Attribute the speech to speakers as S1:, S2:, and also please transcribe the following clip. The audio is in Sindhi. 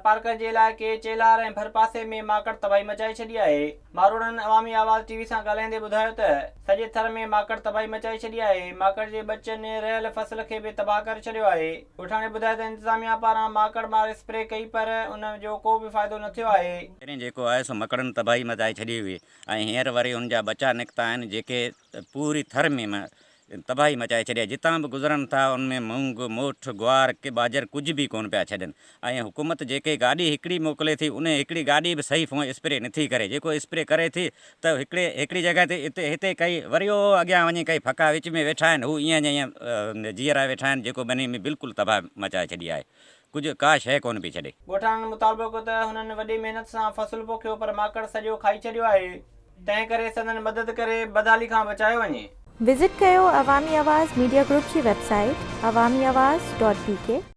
S1: ٿرپارڪر جي علائقي چيلهار ۽ ڀرپاسي ۾ ماڪڙ تباهي مچائي ڇڏي آهي. ماروئڙن عوامي آواز ٽي وي سان ڳالهائيندي ٻڌايو ته سڄي ٿر ۾ ماڪڙ تباهي مچائي ڇڏي آهي، ماڪڙ جي ٻچن رهيل فصل کي به تباهه ڪري ڇڏيو آهي. ڳوٺاڻي ٻڌايو ته انتظاميا پاران ماڪڙ مار اسپري ڪئي پر ان جو ڪو به فائدو نه ٿيو آهي.
S2: پهرين جيڪو آهي سو مڪڙن تباهي مچائي ڇڏي هئي ۽ هينئر وري ان جا ٻچا نڪتا آهن جيڪي پوري ٿر ۾ تباهي مچائي ڇڏي آهي جتان به گذرن ٿا ان ۾ مونگ، موٺ، گوار، ڪي ٻاجهر ڪجهه به ڪونه پيا ڇڏن ۽ حڪومت جيڪي گاڏي هڪڙي موڪلي ٿي انهي هڪڙي گاڏي به صحيح فون اسپري نٿي ڪري جيڪو اسپري ڪري ٿي ته هڪڙي هڪڙي جڳهه تي اتي هتي ڪئي وري اهو اڳيان وڃي ڪئي ڦڪا وچ ۾ ويٺا آهن هو ايئن جا ايئن جيئرا ويٺا آهن جيڪو ٻني ۾ بلڪل تباهي مچائي ڇڏي آهي ڪجهه ڪا شيء ڪونه پئي ڇڏي.
S1: ڳوٺاڻن مطالبو ڪيو ته هنن وڏي محنت سان فصل پوکيو پر ماڪڙ سڄو کائي ڇڏيو آهي تنهن ڪري سندن مدد ڪري بدحالي کان بچايو وڃي.
S3: وزٽ ڪيو عوامي آواز ميڊيا گروپ جي website Awami Awaz dot B K.